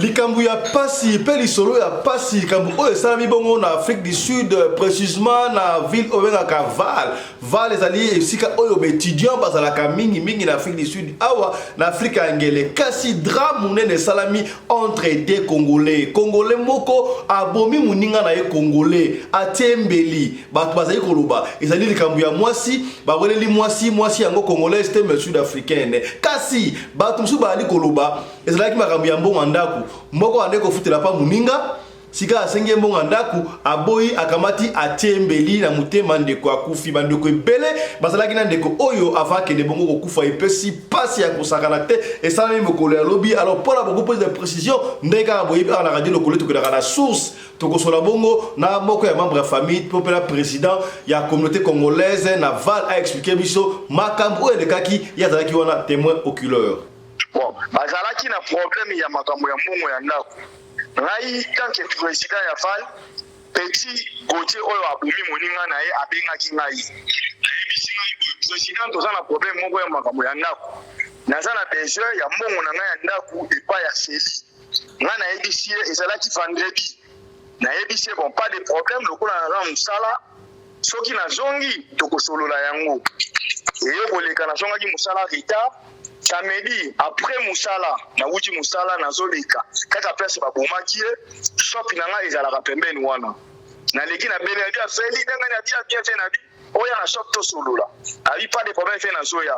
Likambo ya pasi mpe lisolo ya pasi, likambo oyo esalami bongo na Afrique du Sud, précisément na ville oyo bengaka Val. Val ezali esika oyo ba étudiants bazalaka mingi mingi na Afrique du Sud, awa na Afrique ya Ngele. Kasi drame monene esalami entre deux Congolais. Congolais moko abomi moninga na ye Congolais, atie mbeli. Bato bazali koloba ezali likambo ya mwasi, baweleli mwasi, mwasi yango Congolaise te mais Sud-Africaine. Kasi bato mosusu bazali koloba ezalaki makambo ya mbongo ya ndako, moko ande kofutela pa moninga, sika asengi ye mbongo ya ndako, aboyi, akamati atie mbeli na motema, ndeko akufi. Bandeko ebele bazalaki na ndeko oyo avant akende bongo kokufa, epesi pasi ya kosakana te, esalami mokolo ya lobi. Alors mpona beaucoup plus de précision, ndenge kaka boyebi awa na Radio Lokole tokendaka na source, tokosola bongo na moko ya membre ya famille mpo mpe na président ya communauté congolaise na Val a expliquer biso makambo oyo elekaki, ye azalaki wana témoin oculaire. Bon, bazalaki na problème ya makambo ya mbongo ya ndako. Ngai tant que président ya Val, petit Gauthier oyo abomi moninga na ye abengaki ngai, ayebisi ngai boye: président, toza na problème moko ya makambo ya ndako, naza na besoin ya mbongo na ngai ya ndako epai ya Feli. Ngai nayebisi ye, ezalaki vendredi, nayebisi ye: bon, pas de problème, lokola naza mosala, soki nazongi tokosolola yango. Eyo koleka, nazongaki mosala retard samedi. Après mosala, nawuti mosala, nazoleka kaka place babomaki ye, shop na ngai ezalaka pembeni wana. Naleki na bele abi afeli ndenge na bi abien fe na bi oya na shop tosolola. Abi pas de problème, fe nazoya.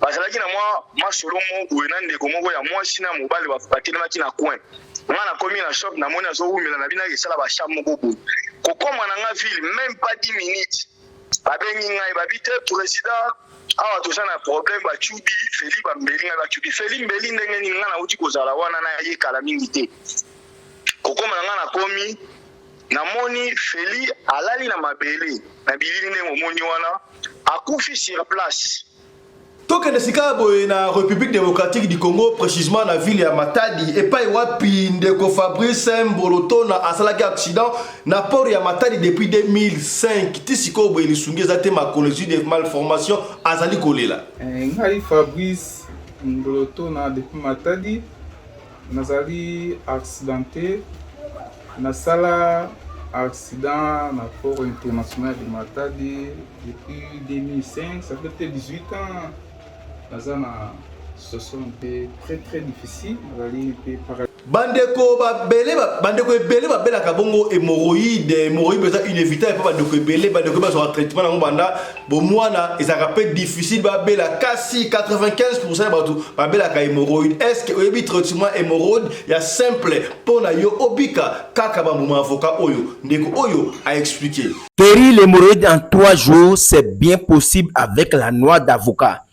Bazalaki na mwa masolo moko boye na ndeko moko ya mwasi na mobali, batelemaki na coin. Nga nakomi na shop, namoni azowumela na bino, esala basham moko boye. Kokoma na nga ville, même pas 10 minutes, babengi ngai, babi te président, awa toza na problème, bacubi Feli bambeli. Ngai bacubi Feli mbeli ndenge nini? Ngai nauti kozala wana, nayekala mingi te. Kokoma na ngai, nakomi, namoni Feli alali na mabele na bilili ndenge omoni wana, akufi sur place. Tokende sika boye na République démocratique du Congo, précisément na ville ya Matadi, epai wapi ndeko Fabrice Mbolotona asalaki accident na port ya Matadi depuis 2005 ti sikoyo boye lisungi eza te, makolo ezwi de malformation, azali kolela. Ngai Fabrice Mbolotona depuis Matadi, nazali accidenté, nasala accident na port international de Matadi depuis 2005, ça fait peut-être 18 ans. Naza na situation mpe très très difficile, nazali mpe para Bandeko babele, bandeko ebele babelaka bongo hémorroïde. Hémorroïde eza inévitable mpo bandeko ebele, bandeko bazwaka traitement nango banda bomwana, ezalaka mpe difficile babela, kasi 95% ya bato babelaka hémorroïde. Est ce que oyebi traitement hémorroïde ya simple mpo na yo obika? Kaka bambuma avocat oyo ndeko oyo aexpliquer. Guérir l'hémorroïde en 3 jours, c'est bien possible avec la noix d'avocat.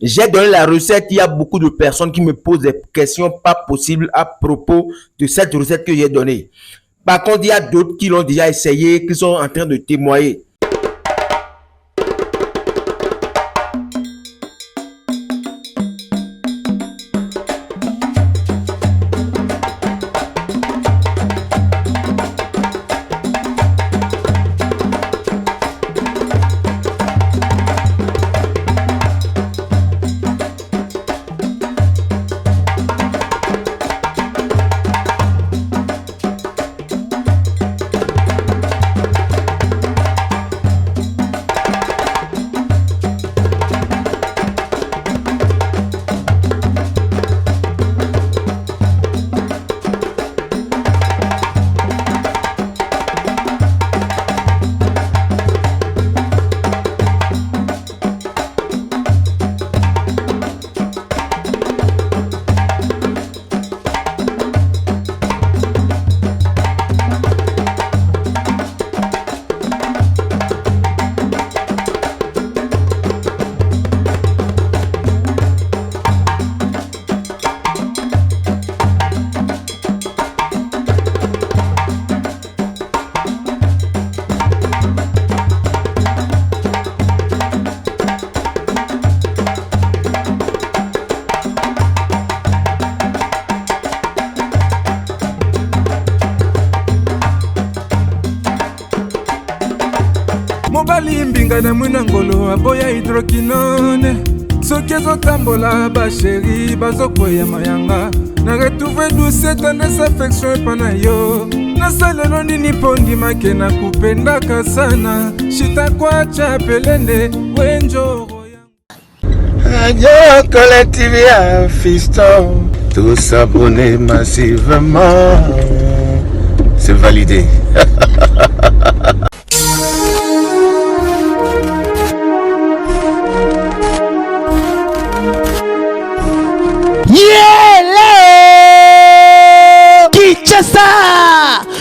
J'ai donné la recette, il y a beaucoup de personnes qui me posent des questions pas possibles à propos de cette recette que j'ai donnée. Par contre, il y a d'autres qui l'ont déjà essayé, qui sont en train de témoigner. Mobali mbinga na mwina ngolo aboya hydroquinone, soki ezotambola basheri bazokweya mayanga. Na retrouve douce tendresse affection epa na yo. Nasalelo nini mpo ndimake nakupendaka sana. Shitakwacha pelende wenjoro. Radio Collective ya Fiston, tous abonnés massivement. C'est validé. Yele! Kinshasa!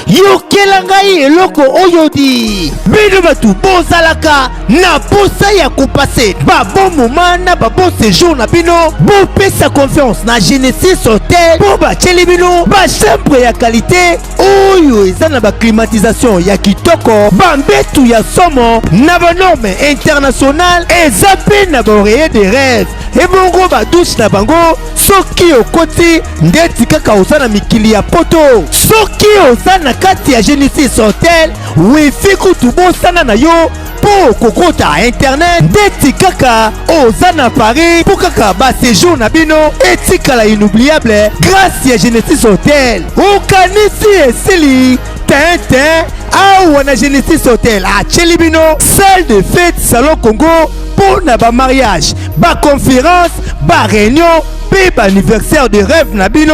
Yokela ngai eloko oyo di! Bino bato bozalaka na posa ya kopase ba bon moment na ba bon séjour na bino, bopesa confiance na Genesis Hotel mpo batieli bino ba chambre ya qualité oyo eza na ba climatisation ya kitoko, ba mbetu ya somo na ba norme internationale, eza mpe na ba oreiller de rêve. Ebongo ba douche na bango soki okoti ndeti kaka oza na mikili ya poto. Soki oza na kati ya Genesis Hotel, wifi kutu bosana na yo mpo okokota internet ndeti kaka oza na Paris, mpo kaka ba séjour na bino etikala inoubliable grâce ya Genesis Hotel. Okanisi esili tintin? Awa na Genesis Hotel atieli bino salle de fête Salon Congo mpo na ba mariage, ba conférence, ba réunion mpe ba anniversaire de rêve na bino.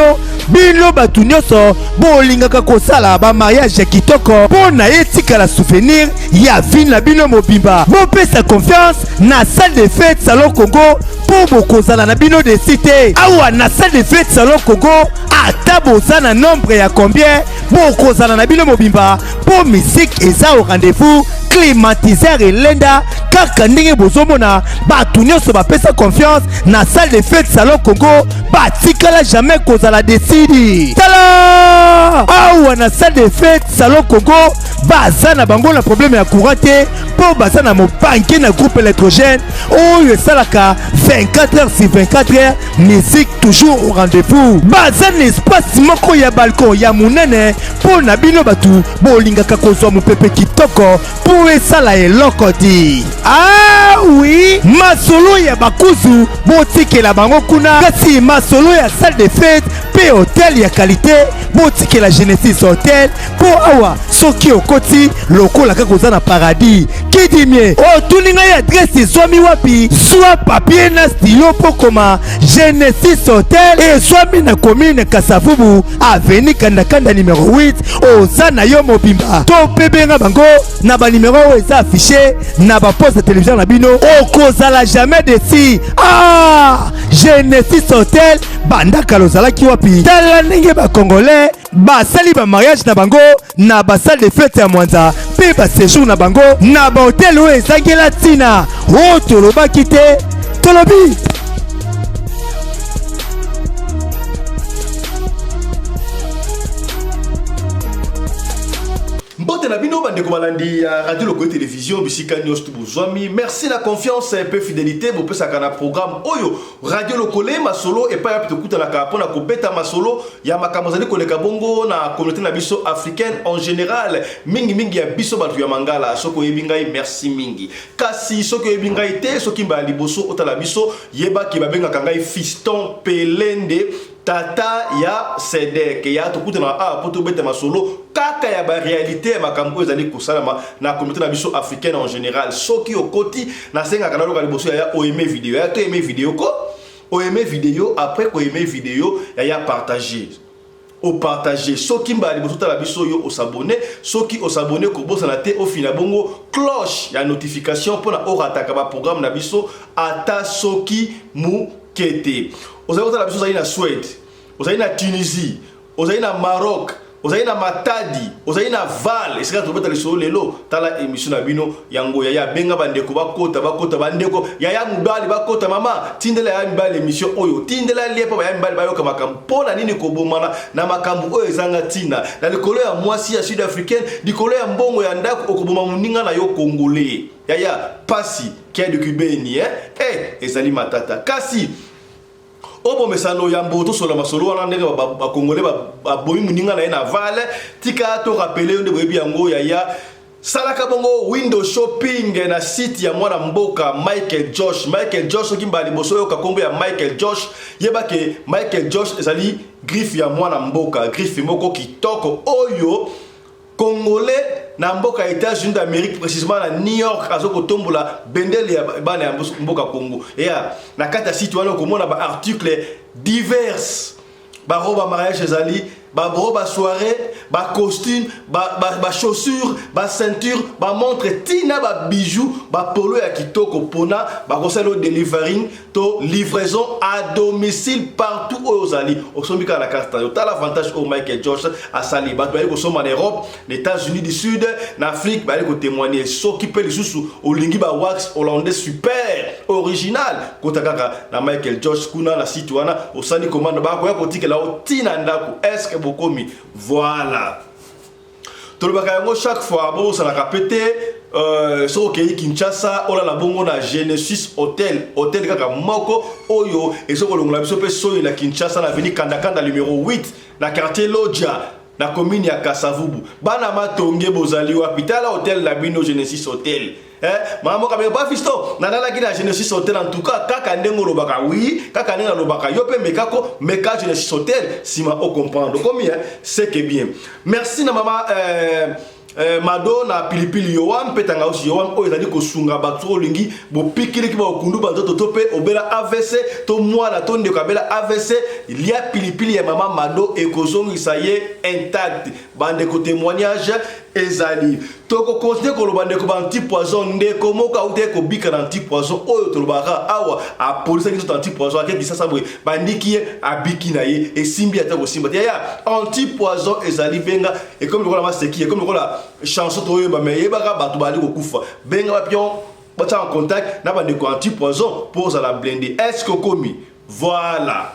Bino bato nyonso bolingaka kosala ba mariage ya kitoko mpo na etikala souvenir ya vie na bino mobimba, bopesa confiance na salle de fête Salon Congo mpo bokozala na bino desi te. Awa na salle de fête Salon Congo, ata boza na nombre ya combien, bokozala na bino mobimba mpo musique eza au rendez-vous, climatiseur elenda kaka ndenge bozomona. Bato nyonso bapesa confiance na salle de fête Salon Congo batikala jamais kozala desidi. Tala awa na salle de fête Salon Congo baza na bango na problème ya courant te, mpo baza na mobanke na groupe électrogène oyo esalaka 24 heures sur 24 heures, musique toujours au rendez-vous. Baza na espace moko ya balcon ya monene mpo na bino bato bolingaka kozwa mopepe kitoko mpo esala eloko ti. Ah oui, masolo ya bakuzu botikela bango kuna, kasi masolo ya salle de fête mpe hotel ya qualité botikela Genesis Hotel, mpo awa soki okoti lokola kaka oza na paradis. Kidimie otuni ngai adresse ezwami wapi? Zwa papier na stylo mpo koma. Genesis Hotel ezwami na commune Kasavubu, avenue Kandakanda numero 8. Oza na yo mobimba to mpe benga bango na banimero oyo eza affiché na baposte ya télévision na bino, okozala jamais desi. Ah, Genesis Hotel, banda kala ozalaki wapi? Tala ndenge bacongolais basali ba mariage na bango na ba salle de fête ya Mwanza mpe ba séjour na bango na ba hotel oyo ezangela ntina. Oyo tolobaki te, tolobi. Mbote na bino bandeko balandi ya Radio Lokole Télévision bisika nyonso bozwami. Merci na confiance mpe fidélité bopesaka na programme oyo Radio Lokole masolo, epai wapi tokutanaka mpona kobeta masolo ya makambo ezali koleka bongo na communauté na biso africaine en général, mingimingi ya biso bato ya Mangala. Soki oyebi ngai, merci mingi, kasi soki oyebi ngai te, soki mbala liboso otala biso, yebaki babengaka ngai Fiston Pelende, tata ya Sedek ya. Tokutana awa mpo tobeta masolo kaka ya baréalité ya makambo oyo ezali kosalama na communauté na biso africaine en général. Soki okoti, nasengaka naloka liboso yaya oaime video ya to aime video ko oaime video. Après koaime video yaya, partage, opartage. Soki mbala liboso tala biso oyo, osabone. Soki osabone, kobosana te ofina bongo cloche ya notification mpona orataka baprogramme na biso ata soki moke te. Ozali kotala biso, ozali na Suède, ozali na Tunisie, ozali na Maroc, ozali na Matadi, ozali na Vaal esika tobeta lisolo lelo, tala émission na bino yango yaya. Benga bandeko bakota, bakota bandeko yaya mobali bakota, mama tindela yaya mibali émission oyo, tindela lie mpo baya mibali bayoka makambo. Mpo na nini kobomana na makambo oyo ezanga ntina, na likolo ya mwasi ya sud africaine, likolo ya mbongo ya ndako, okoboma moninga na yo congolais yaya? Pasi kiadi kubeni, eh? Eh, ezali matata. Kasi obomesano yambo tosola masolo wana ndenge bakongole babomi moninga na ye na Vaal, tika torappeler yo nde boyebi yango yaya. Salaka bongo window shopping na site ya mwana mboka Michael Josh. Michael Josh, soki mbala liboso oyoka nkombo ya Michael Josh, yeba ke Michael Josh ezali griffe ya mwana mboka, griffe moko kitoko oyo congolais na mboka ya États-Unis d'Amérique, précisément na New York, azo kotombola bendele ya bana ya mboka Congo. Eya na kati ya site wana okomona ba articles divers, barobe ya mariage ezali, barobe ya soirée, bacostume, bachaussure, baceinture, bamontre, ntina babijou, bapolo ya kitoko mpona bakosala yo delivering to livraison à domicile partout oyo ozali. Osombi kaka na carte na yo. Tala avantage oyo Michael Josh asali. Bato bayali kosomba na Europe, na États-Unis du Sud, na Afrique, bayali kotémoigner. Soki mpe lisusu olingi ba wax hollandais super original, kota kaka na Michael Josh kuna na site wana, osali commande, bakoya kotikela yo ntina ndako. Est-ce bokomi? Voilà, tolobaka yango chaque fois, bobosanaka pe te. Soki okei Kinshasa, olala bongo na Genesis Hotel, hotel kaka moko oyo ezoki kolongola biso mpe soni na Kinshasa, na avenue Kandakanda numéro 8, na quartier Lodja, na commune ya Kasavubu. Bana Matonge, bozali wapi? Tala hotel na bino, Genesis Hotel. Mama moko abenga ba fiston, nalalaki na Genesis Hotel. En tout cas, kaka ndenge olobaka, oui, kaka ndenge nalobaka, yo mpe mekako, meka Genesis Hotel, nsima ocomprendre. Okomi, c'est que bien. Merci na mama Mado na pilipili yowan mpe tangausi yowan oyo ezali kosunga bato. Soki olingi bopikiliki, baokundu banzoto, to mpe obela AVC, to mwana to ndeko abela AVC, lia pilipili ya mama Mado, ekozongisa ye intact. Bandeko, témoignage ezali. Tokocontinuer koloba, ndeko, ba antipoison. Ndeko moko auti kobika na antipoison oyo tolobaka awa, apolisaki nzoto antipoison, ake Kisasa boye, bandiki ye, abiki na ye, esimbi ata kosimba te. Yaya, antipoison ezali. Benga, ekomi lokola maseki, ekomi lokola chanson toyeba, mais yebaka bato bazali kokufa. Benga bapion, batia en contact na bandeko antipoison mpo ozala blindé. Est ce que okomi? Voilà,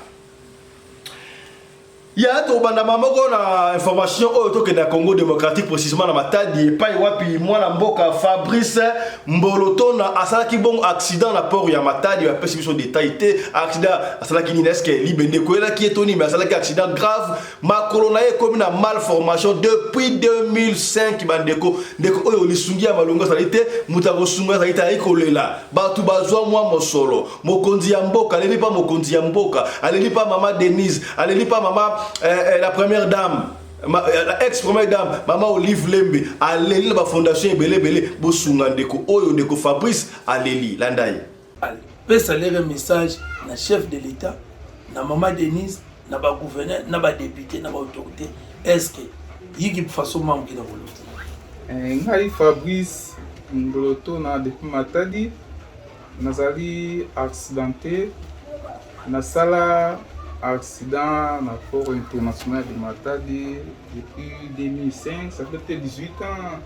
ya tobandama moko na information oyo. Tokende ya Congo démocratique, précisément na Matadi, epai wapi mwana mboka Fabrice Mbolotona asalaki bongo accident na port ya Matadi. Bapesi biso détail te, accident asalaki nini, est-ce libende ekoyelaki ye to nini, mais asalaki accident grave. Makolo na ye ekomi na malformation depuis 2005. Bandeko, ndeko oyo lisungi ya malongo azali te, moto akosunga azali te, azali kolela. Bato bazwa mwa mosolo. Mokonzi ya mboka aleli mpa, mokonzi ya mboka aleli mpa mama Denise, aleli mpa mama la première dame, la ex première dame, mama Olive Lembe, aleli na bafondation ebele ebele. Bosunga ndeko oyo, ndeko Fabrice aleli. Landa ye. Pesa lere message na chef de l'État, na mama Denise, na bagouverneur, na badéputé, na baautorité. Est ce que yiki façon mamoki na koloba? Ngai Fabrice Ngolotona depuis Matadi, nazali accidenté. Nasala accident na port international de Matadi depuis 2005, ça fait peut-être 18 ans.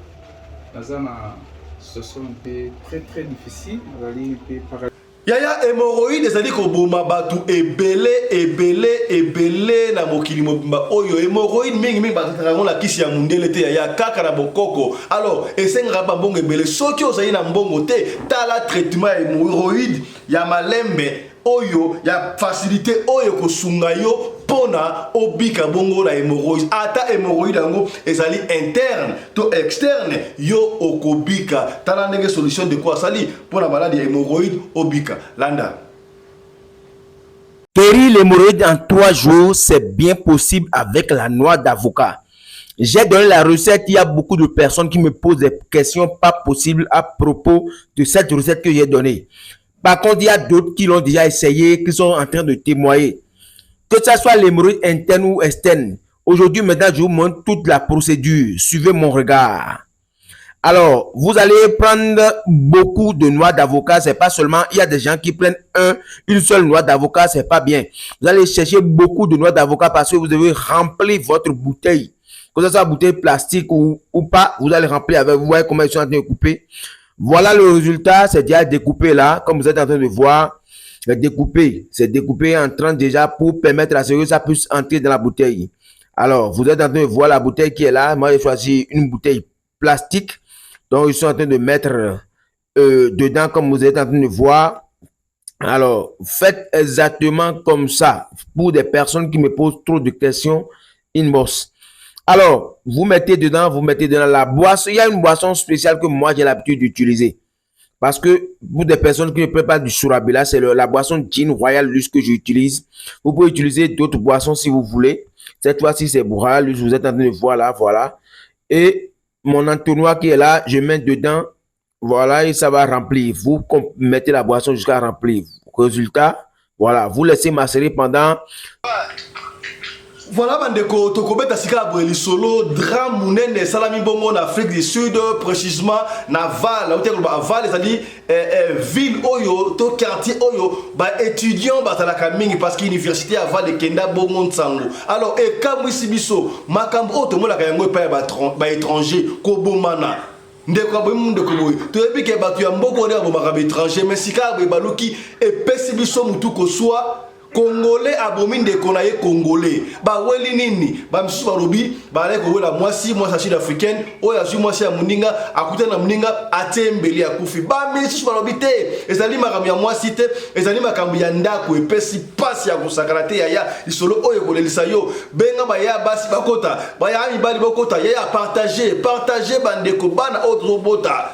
Naza na situation mpe très très difficile, nazali mpe para Yaya, hémorroïde ezali koboma bato ebele ebele ebele na mokili mobimba oyo. Hémorroïde mingimingi bakataka yango na kisi ya mundele te, yaya, kaka na bokoko. Alors esengaka bambongo ebele. Soki ozali na mbongo te, tala traitement ya hémorroïde ya malembe oyo ya facilité oyo ekosunga yo mpona obika bongo na hémorroïde. Ata hémorroïde yango ezali interne to externe, yo okobika. Tala ndenge solution de quoi asali mpona maladi ya hémorroïde obika. Landa. Guérir l'hémorroïde en 3 jours, c'est bien possible avec la noix d'avocat. J'ai donné la recette, il y a beaucoup de personnes qui me posent des questions pas possibles à propos de cette recette que j'ai donnée. Par contre, il y a d'autres qui l'ont déjà essayé, qui sont en train de témoigner. Que ce soit l'hémorroïde interne ou externe. Aujourd'hui, maintenant, je vous montre toute la procédure. Suivez mon regard. Alors, vous allez prendre beaucoup de noix d'avocat. C'est pas seulement, il y a des gens qui prennent une seule noix d'avocat, c'est pas bien. Vous allez chercher beaucoup de noix d'avocat parce que vous devez remplir votre bouteille. Que ce soit bouteille plastique ou pas, vous allez remplir avec. Vous voyez comment ils sont en train de couper. Voilà le résultat, c'est déjà découpé là, comme vous êtes en train de voir. C'est découpé, c'est découpé en train déjà pour permettre à ce que ça puisse entrer dans la bouteille. Alors, vous êtes en train de voir la bouteille qui est là. Moi, j'ai choisi une bouteille plastique. Donc, ils sont en train de mettre dedans, comme vous êtes en train de voir. Alors, faites exactement comme ça pour des personnes qui me posent trop de questions inbox. Alors, vous mettez dedans, vous mettez dedans la boisson. Il y a une boisson spéciale que moi j'ai l'habitude d'utiliser. Parce que pour des personnes qui ne prennent pas du Sourabella, c'est la boisson Gin Royal Luce que j'utilise. Vous pouvez utiliser d'autres boissons si vous voulez. Cette fois-ci, c'est Royal Luce. Vous êtes en train de voir là, voilà. Et mon entonnoir qui est là, je mets dedans. Voilà, et ça va remplir. Vous mettez la boisson jusqu'à remplir. Résultat, voilà, vous laissez macérer pendant Voilà bandeko, tokobeta sika ya boye lisolo drame monene esalami bongo na Afrique du Sud, précisément na Val. Auti koloba Val ezali ville oyo to quartier oyo ba étudiants bazalaka mingi parce que université ya Val ekenda bongo nsango. Alors ekamwisi biso makambo oyo tomonaka yango epai ya ba étranger kobomana. Ndeko abomi ndeko boye, toyebi ke bato ya mboka oyo nde babomaka ba étranger, mais sika ya boye baluki epesi biso mutu koswa. Congolais abomi ndeko na ye congolais, baweli nini? Bamisusu balobi bazali kowela mwasi, mwasi ya sud africaine oyo azwi mwasi ya moninga, akutani na moninga atie mbeli akufi. Bamisusu balobi te, ezali makambo ya mwasi te, ezali makambo ya ndako. Epesi mpasi ya kosakana te. Yaya, lisolo oyo ekolelisa yo. Benga baya basi bakota, baya mibali bokota. Yaya, partage, partage bandeko, bana oyo tozobota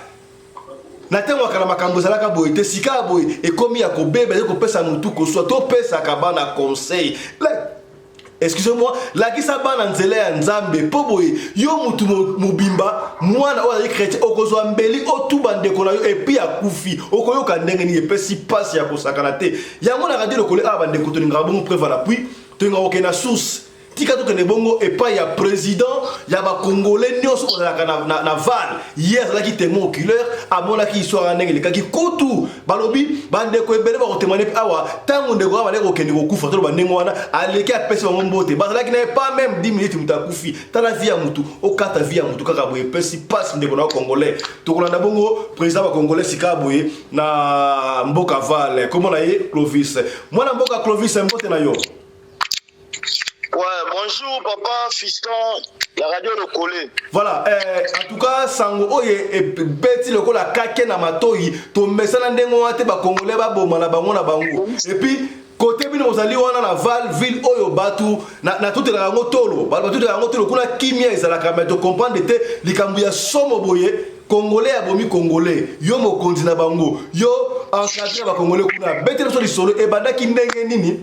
na ntango ya kala makambo ezalaka boye te. Sika ya boye ekomi ya kobeba, ezali kopesa motu koswa. Topesaka bana conseil, excusez-moi, lakisa bana nzela ya Nzambe, mpo boye yo mutu mobimba, mwana oyo azali chrétien, okozwa mbeli otuba ndeko na yo et puis akufi, okoyoka ndenge nini? Epesi mpasi ya kosakana te. Yango na Radio Lokole awa, bandeko, tolingaka bongo preuve à l'appui, tolingaka kokende na source. Tika tokende bongo epai ya président ya bacongolais nyonso bazalaka na Val. Ye azalaki témoin oculaire, amonaki histoire ya ndenge elekaki. Kutu balobi bandeko ebele bakotémoigner mpe awa. Ntango ndeko wana bandeki kokende kokufa, toloba ndenge wana, aleki apesi bango mbote, bazalaki na ye pas même 10 minutes, moto akufi. Tala vie ya mutu, okata vie ya mutu kaka boye, epesi mpasi. Ndeko na yo congolais, tokolanda bongo président bacongolais sika boye na mboka Val, kombo na ye Clovis. Mwana mboka Clovis, mbote na yo. Ouais, bonjour papa Fiston, la radio Lokole. Voilà, en tout cas sango oyo ebeti lokola kake na matoi. Tomesana ndenge wana te, bacongolais baboma na bango na bango. Et puis kote bino bozali wana na Val, ville oyo bato na tutelaka yango tolo, bato batutelaka yango tolo, kuna kimia ezalaka, mais tocomprendre te likambo ya somo boye, congolais abomi congolais. Yo mokonzi na bango, yo encadre ya bacongolais kuna, beteli biso lisolo ebandaki ndenge nini,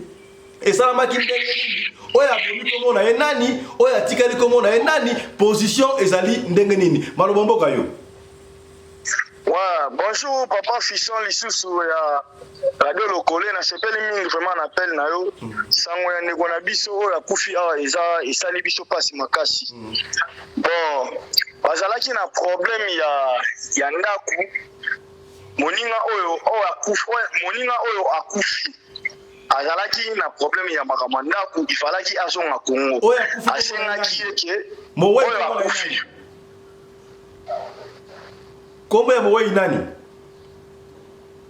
esalamaki ndenge nini, oyo abomi kombo na ye nani, oyo atikali kombo na ye nani, position ezali ndenge nini? Maloba mboka yo. Ouais, bonjour papa Fiston lisusu ya radio Lokole, nasepeli mingi vraiment na appel na yo. Sango ya ndeko na biso oyo akufi awa eza esali biso mpasi makasi. Bon, bazalaki na problème ya ndako. Moninga oyo akufi, moninga oyo akufi azalaki na problème ya makambo ya ndako, ifalaki azonga Kongo. Oyo akufi kombo na Asengaki nani? ye ke Mowei oyo kombo na ye akufi nani? Kombo ya mowei nani?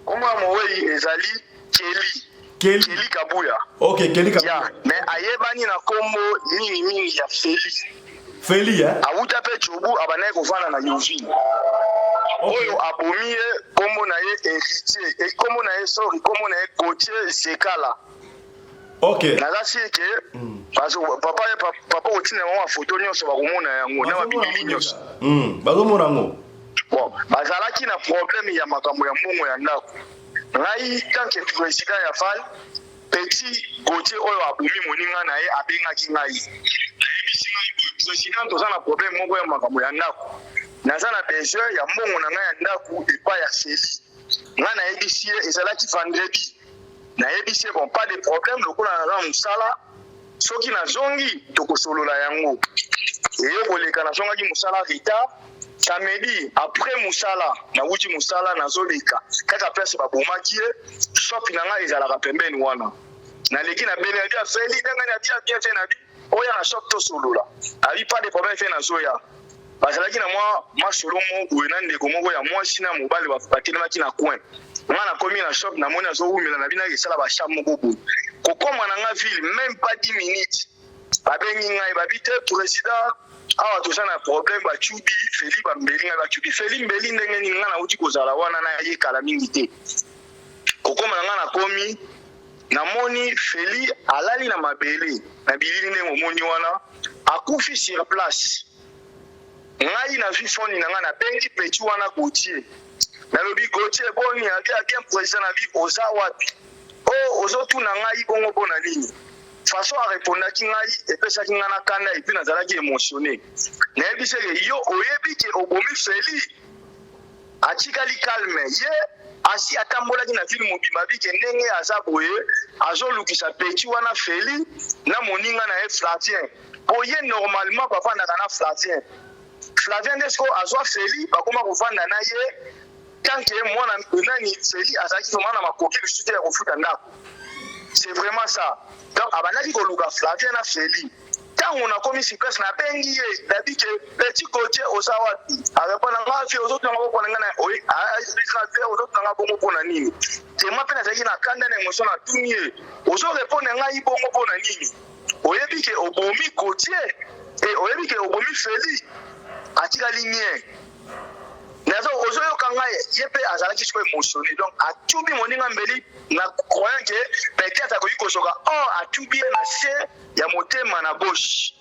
Kombo ya mowei ezali Keli. Keli. Keli Kabuya. Ok, Keli Kabuya. Ya, mais ayebani na kombo mingi mingi ya Feli. Feli, eh? Awuta mpe Jobu, abandaki kovanda na Yoville. Oyo abomi ye, kombo na ye Héritier, kombo na ye, sorry, kombo na ye Gautier Zekala. Naza sûr ke papa papa kotinda bango bafoto nyonso, bakomona yango na babilili nyonso. Bazomona yango. Bon, bazalaki na problème ya makambo ya mbongo ya ndako. Ngai tant que président ya Val, petit Gautier oyo abomi moninga na ye abengaki ngai, ayebisi ngai boye: "Président, toza na problème moko ya makambo ya ndako, naza na besoin ya mbongo na ngai ya ndako epai ya Feli." Ngai nayebisi ye, ezalaki vendredi, nayebisi ye: "Bon, pas de problème, lokola naza mosala, soki nazongi tokosolola yango." Eyo koleka, nazongaki mosala retard samedi. Après mosala, nawuti mosala, nazoleka kaka place babomaki ye. Shop na ngai ezalaka pembeni wana. Naleki na bele abi afeli ndenge na bi abien te, na bi oya na shop tosolola. Abi: "Pas de problème." Fe nazoya, bazalaki na mwa masolo moko boye na ndeko moko ya mwasi na mobali, batelemaki na coin. Nga nakomi na shop, namoni azowumela na bino, esala bachamp moko boye. Kokoma na nga ville, même pas 10 minutes, babengi ngai, babi: "Te président, awa toza na problème, bacubi Feli bambeli." Ngai: "Bacubi Feli mbeli ndenge nini? Ngai nauti kozala wana, nayekala mingi te." Kokoma na ngai, nakomi. Namoni Feli alali na mabele na bilili ndenge omoni wana, akufi sur place. Ngai nazwi foni na ngai, nabengi petit wana Gauthier, nalobi Gauthier boni? Abi ah bien president. Nabi oza wapi? Oh, ozotuna ngai bongo mpo na nini? Façon arepondaki ngai epesaki ngai na kanda et puis nazalaki émotionné. Nayebisi eke yo oyebi ke obomi Feli. Atikali calme, ye asi atambolaki na ville mobimba bike ndenge aza boye azolukisa petit wana Feli na moninga na ye Flavien, po ye normalement bavandaka na Flavien. Flavien nde sikoyo azwa Feli bakoma kovanda na ye tant que mwana nani Feli azalaki vraiment na makoki lisusu te ya kofuta ndako. C'est vraiment ça. Donc abandaki koluka Flavien na Feli. Tango nakomi sur place, nabengi ye, nabi ke petit Gauthier oza wapi? Arepondre nga vie ozotuna nga pona nga na vie ozotuna nga bongo pona nini? Tema pe nazalaki na kanda na emotion, natuni ye ozo repondre ngai bongo pona nini? Oyebi ke obomi Gauthier e oyebi ke obomi Feli? Atikali nye. Nazo ozoyoka ngai, ye pe azalaki sikoyo émotionné, donc atubi moninga mbeli na croyant que peut-être akoki kosoka, or atubi ye na se ya motema na gauche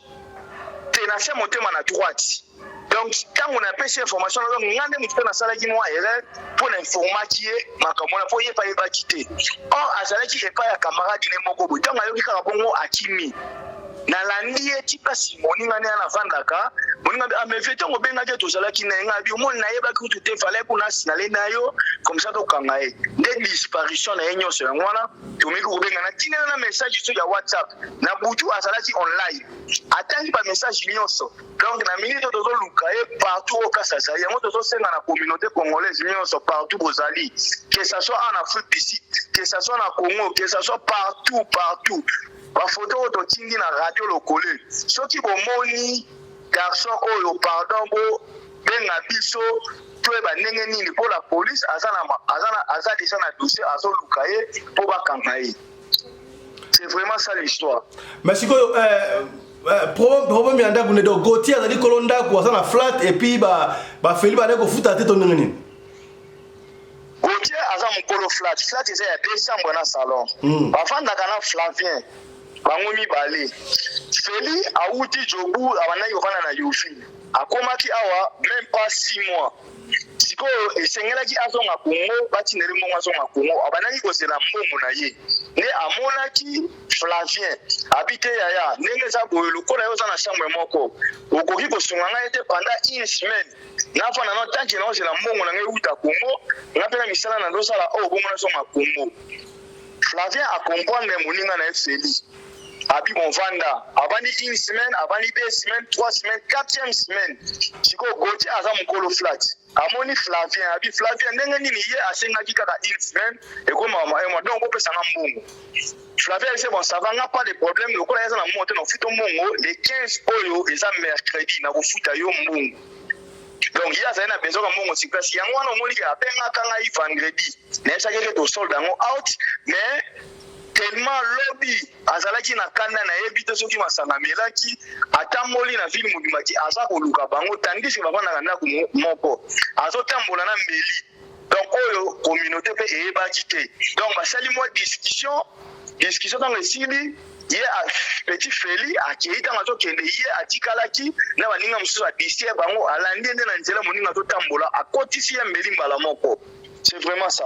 te, na se motema na droite. Donc ntango napesi information na nga nde moto mpe nasalaki mwa erreur mpo na informaki ye makambo wana, mpo ye mpe ayebaki te, or azalaki epai ya camarade ne moko boye. Ntango ayoki kaka bongo akimi, nalandi ye ti place moninga nde navandaka. Moninga ameve ntango obengaki ye tozalaki na ye, ngai abi omoni nayebaki kutu te, fallait kuna asinale na yo comme ça tokanga ye. Nde disparition na ye nyonso yango wana. Tomeki kobenga, natindela na message so ya WhatsApp na butu, azalaki online, atangi ba message nyonso. Donc na minute oyo tozoluka ye partout oyo place azali. Yango tozosenga na communauté congolaise nyonso partout bozali, que ça soit en Afrique du Sud, que ça soit na Congo, que ça soit partout partout, bafoto oyo totindi na Radio Lokole, soki bomoni garçon oyo, pardon, bo benga biso toyeba ndenge nini, mpo la police aza na aza na aza déjà na dossier, azoluka ye mpo bakanga ye. C'est vraiment ça l'histoire. Mais sikoyo problème ya ndako nde, donc Gauthier azali kolo ndako, aza na flat et puis bafeli bazali kofuta te to ndenge nini? Gauthier aza mokolo flat. Flat eza ya deux chambres na salon. Bavandaka na Flavien bango mibale. Feli awuti Jobu, abandaki kovanda na Yofi, akomaki awa même pas 6 mois. Sikoyo esengelaki azonga Kongo, batindeli mbongo azonga Kongo. Abandaki kozela mbongo na ye nde amonaki Flavien, abi te yaya, ndenge eza boye, lokola yo oza na chambre moko, okoki kosunga ngai te pendant une semaine nafanda no tant que naozela mbongo na ngai euta Kongo, nga mpe na misala nazosala oyo, bongo nazonga Kongo. Flavien acomprendre moninga na ye Feli, abi bon, vanda. Avandi une semaine, avandi 2 semaines, 3 semaines, quatrième semaine sikoyo Gauthier aza mokolo flat, amoni Flavien, abi Flavien ndenge nini? Ye asengaki kaka une semaine, ekomaka un mois, donc opesanga mbongo. Flavien ayebisi bon, ça va, nga pas de problème, lokola ye aza na mbongo te, nakofuta mbongo le 15 oyo eza mercredi, nakofuta yo mbongo. Donc ye azali na besoin ya mbongo sur place. Yango wana omoni ke abengaka ngai vendredi, nayebisaki eke tosolde yango out, mais tellement lobi azalaki na kanda, nayebi te soki masanga amelaki, atamboli na ville mobimba ti aza koluka bango, tandis ke bavandaka ndako moko, azotambola na mbeli. Donc oyo communauté mpe eyebaki te. Donc basali mwa discussion. Discussion ntango esili, ye petit Feli akei. Ntango azokende, ye atikalaki na baninga mosusu, adisie bango, alandi ye nde na nzela, moninga azotambola, akotisi ye mbeli mbala moko. C'est vraiment ça.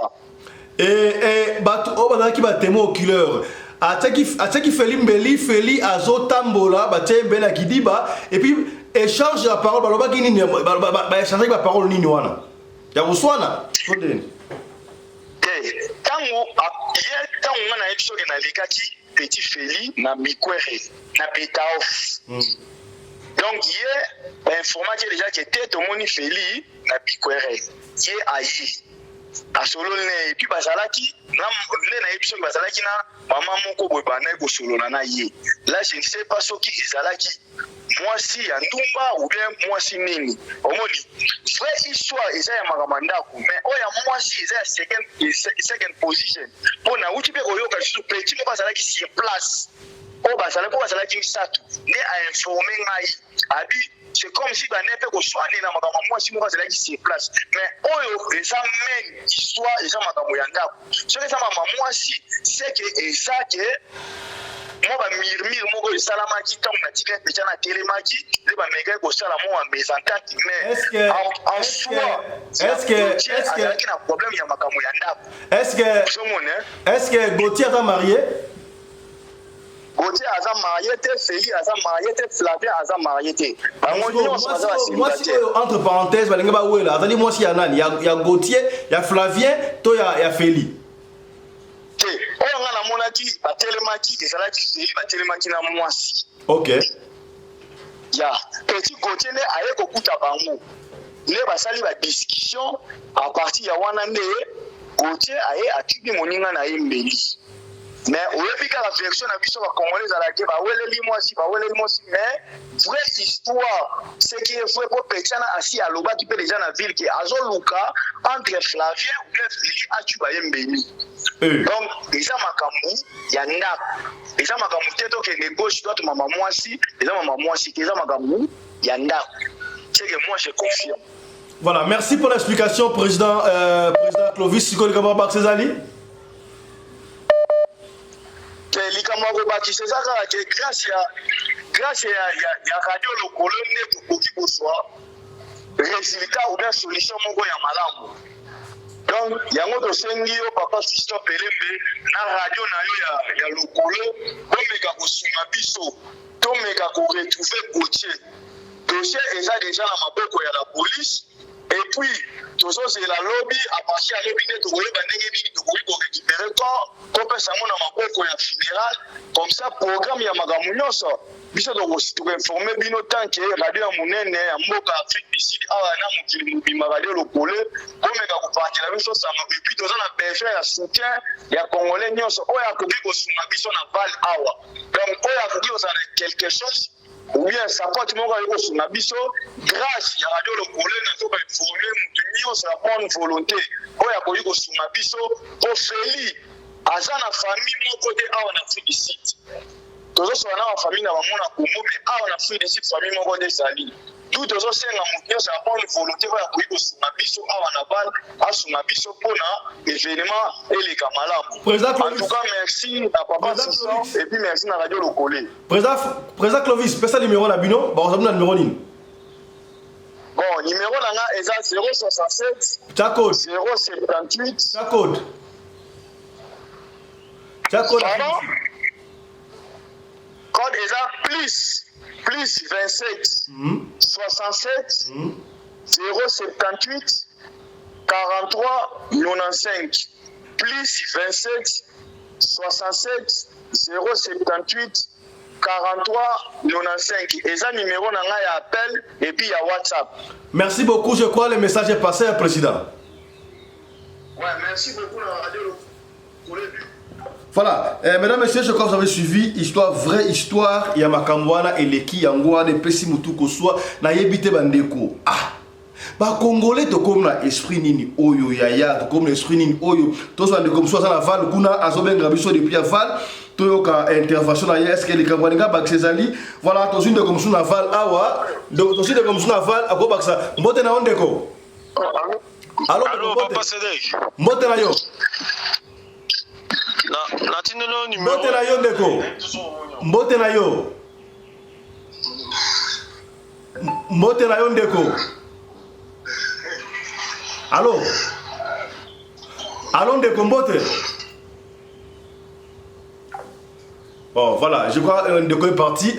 E bato oyo bazalaki batémoin oculaire, atiaki Feli mbeli, Feli azotambola, batie ye mbeli na kidiba, et puis échange ya parole, balobaki nini? Baéchangeaki baparole nini wana ya koswana to ndeni? Te, ntango ye, ntango nga nayebi soki nalekaki petit Feli na Mikwere na Betaof. Donc ye bainformaki déjà ke te tomoni Feli na Bikwere. Ye aye asololi na ye, et puis bazalaki nde nayebi soki bazalaki na mama moko boye, bandaki kosolola na ye. Là je ne sais pas soki ezalaki mwasi ya ndumba ou bien mwasi nini. Omoni, vraie histoire eza ya makambo ya ndako, mais oyo ya mwasi eza ya second position, mpo nauti mpe koyoka lisusu petit moko azalaki sur place. Oyo bazalaki, oyo bazalaki misatu nde a informe ngai abi c'est comme si bande mpe koswanela makambo ya mwasi moko azalaki sur place, mais oyo eza main histoire, eza makambo ya ndako. Soki eza mama mwasi, c'est que eza ke mwa ba murmure moko esalamaki ntango natikaki mpenza natelemaki nde bamekaki kosala mwa mésentente, mais en soi azalaki na problème ya makambo ya ndako. Est-ce que Gauthier aza marié? Gauthier aza marié te, Feli aza marié te, Flavien aza marié te. Bango nyonso baza ba célibataire. Oyo entre parenthèses balingi bawela azali mwasi ya nani? Ya Gauthier, ya Flavien to ya Feli? Te, oyo nga namonaki batelemaki ezalaki Feli, batelemaki na mwasi. OK. Ya petit Gauthier nde aye kokuta bango nde basali ba discussion à partir ya wana nde Gauthier aye atubi moninga na ye mbeli. Mais oyebi kaka version na biso ba congolais ezalaka ke baweleli mwasi, baweleli mwasi, mais vraie histoire, ce qui est vrai, po Petiana asi alobaki pe dejà na ville ke azoluka entre Flavien ou bien Feli atuba ye mbeli. Donc eza makambo ya ndako, eza makambo te tokende gauche droite mama mwasi, eza mama mwasi te, eza makambo ya ndako. C'est que moi je confirme. Voilà, merci pour l'explication, président Clovis. Sikoyo likambo ya bakisa ezali? Te, likambo ya kobakisa eza kaka ke grâce ya radio Lokolo nde tokoki kozwa résultat ou bien solution moko ya malamu. Donc yango tosengi yo papa Fiston Pelembe na radio na yo ya Lokolo, bomeka kosunga biso, tomeka koretrouver Gauthier. Dossier eza deja na maboko ya la police, et puis tozozela lobi, à partir ya lobi nde tokoyeba ndenge nini tokoki korécupérer corps, topesa yango na maboko ya funéral, comme ça programme ya makambo nyonso biso tokoinforme bino tant que radio ya monene ya mboka Afrique du Sud awa na mokili mobimba, radio Lokole, bomeka kopantela biso sango. Et puis toza na besoin ya soutien ya congolais nyonso oyo akoki kosunga biso na Val awa, donc oyo akoki kozala na quelque chose ou bien support moko akoki kosunga biso grâce ya radio Lokole. Nazo bainforme motu nyonso ya bonne volonté oyo akoki kosunga biso, po Feli aza na famille moko te awa na Afrique du Sud. Tozosola na bafamille na bango na Congo, mais awa na Afrique du Sud famille moko nde ezali du. Tozosenga motu nyonso ya bonne volonté oyo akoki kosunga biso awa na Val asunga biso mpona événement eleka malamu. Président En Clovis. tout cas, merci na papa Président Fiston Clovis. et puis merci na radio Lokole. Président Clovis, pesa numéro na bino, bakozwa bino na numéro nini? Bon, numéro na nga eza 067 Tia code. 078. Tia code. Tia code. Pardon? Code eza plus 27 67 078 43 95, plus 27 67 078 43 95. Eza numéro na ngai ya appel et puis ya WhatsApp. Merci beaucoup, je crois le message est passé, président. Ouais, merci beaucoup na radio Lokole. Voilà, mesdames, messieurs, je crois que vous avez suivi histoire, vraie histoire ya makambo wana eleki yango wana epesi mutu koswa nayebi te bandeko. Ah, bakongolais tokomi na esprit nini oyo yaya? Tokomi na esprit nini oyo? Tozwa ndeko mosusu aza na Val kuna, azobenga biso depuis ya Val, toyoka intervention na ye. Est ce que likambo alinga bakisa ezali? Voilà, tozwi ndeko mosusu na Val awa. Tozwi ndeko mosusu na Val, akobakisa. Mbote na yo ndeko. Alo? Allo? Mbote. Papa Cédric. Mbote na yo. Na natindeli yo numéro. Mbote na yo ndeko, mbote na yo, mbote na yo ndeko. Alo, alo ndeko, mbote. Bon, voilà, je crois ndeko est parti.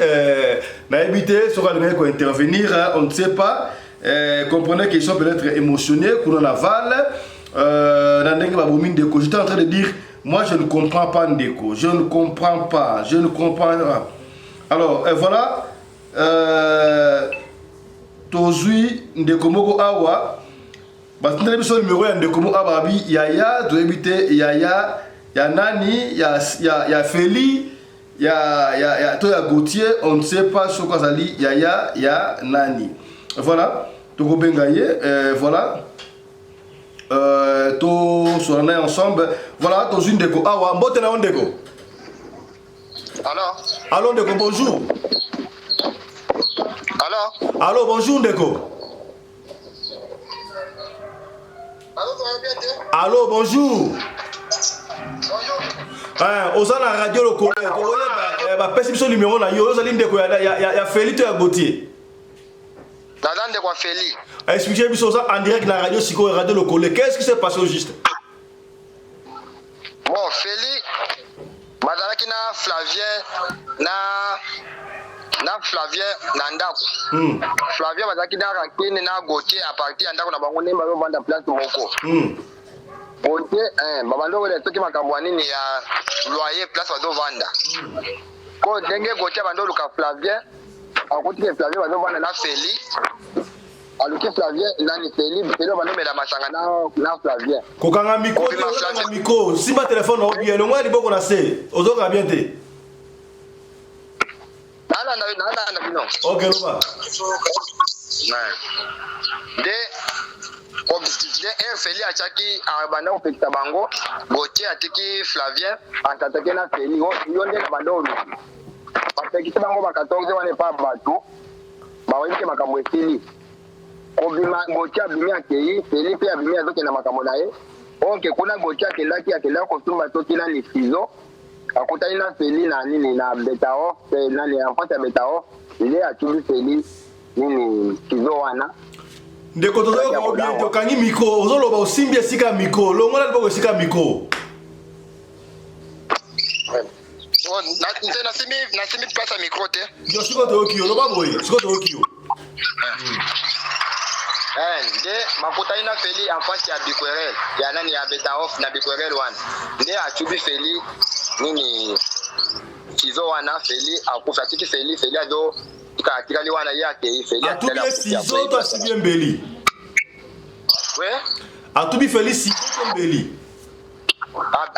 Nayebi te soki alingaki kointervenir, hein, on ne sait pas. Comprenez qu'ils sont peut-être émotionnés kuna na Val na ndenge babomi ndeko. J'étais en train de dire, moi je ne comprends pas ndeko, je ne comprends pas, je ne comprends pas. Alors voilà, tozwi ndeko moko awa, batindeli biso numéro ya ndeko moko awa, babi yaya, toyebi te yaya ya nani, ya Feli ya to ya Gauthier, on ne sait pas soki azali yaya ya nani. Voilà, tokobenga ye, voilà, tosola na ye ensemble. Voilà, tozwi ndeko awa. Mbote na yo ndeko. Allo? Allo ndeko, bonjour. Allo? Allo, bonjour ndeko. Allo, bonjour. Bonjour. Eh, oza na radio lokolo oyeba eh, bapesi biso numero na yo ozali ndeko ya, ya, ya, ya Feli to ya Gauthier? Naza ndeko ya Feli. Expliquez biso oza en direct na radio sikoyo radio lokolo. Qu'est-ce qui s'est passé au juste? Bon, Feli bazalaki na Flavien na na Flavien na ndako. Flavien bazalaki na Rankine na Gauthier à partir ya ndako na bango nde bazovanda place moko. Gauthier eh, babandi koyela soki makambo ya nini ya loyer place bazovanda. Ko ndenge Gauthier abandi oluka Flavien akuti ke Flavien bazovanda na Feli aluki Flavien nani Feli Feli abandi omela masanga na, na Flavien. Kokanga micro te, okanga micro, simba telefone na yo bien, longola liboko na se, ozoka bien te. Nalanda nalanda bino. Ok, loba. Nde nde Air Feli atiaki abanda kopekisa bango, Gauthier atiki Flavien atataki na Feli, yo nde na banda oluki. Bapekisi bango ba 14 wana epa bato, bayebi ke makambo esili. Kobima Gauthier abimi akei, Feli mpe abimi azokenda makambo na ye. Oke kuna Gauthier akendaki akendaki kosumba soki nani ciseau akutani na Feli na nini na Betao pe nani en face ya Betao nde atubi Feli nini ciseau wana. Ndeko tozoyoka yo bien te, okangi micro, ozoloba osimbi esika ya micro, longola liboko esika ya micro. Nte nasimbi nasimbi place ya micro te. Yo sikoyo toyoki yo, loba boye, sikoyo toyoki yo. Eh, nde bakutani na Feli en face ya Bikwerel ya nani ya Betaof na Bikwerel wana nde atubi Feli nini ciseau wana Feli akufi atiki Feli Feli azo tika atikali wana ye akei Feli atubi ye ciseau to asibi ye mbeli? We? Atubi Feli ciseau to mbeli?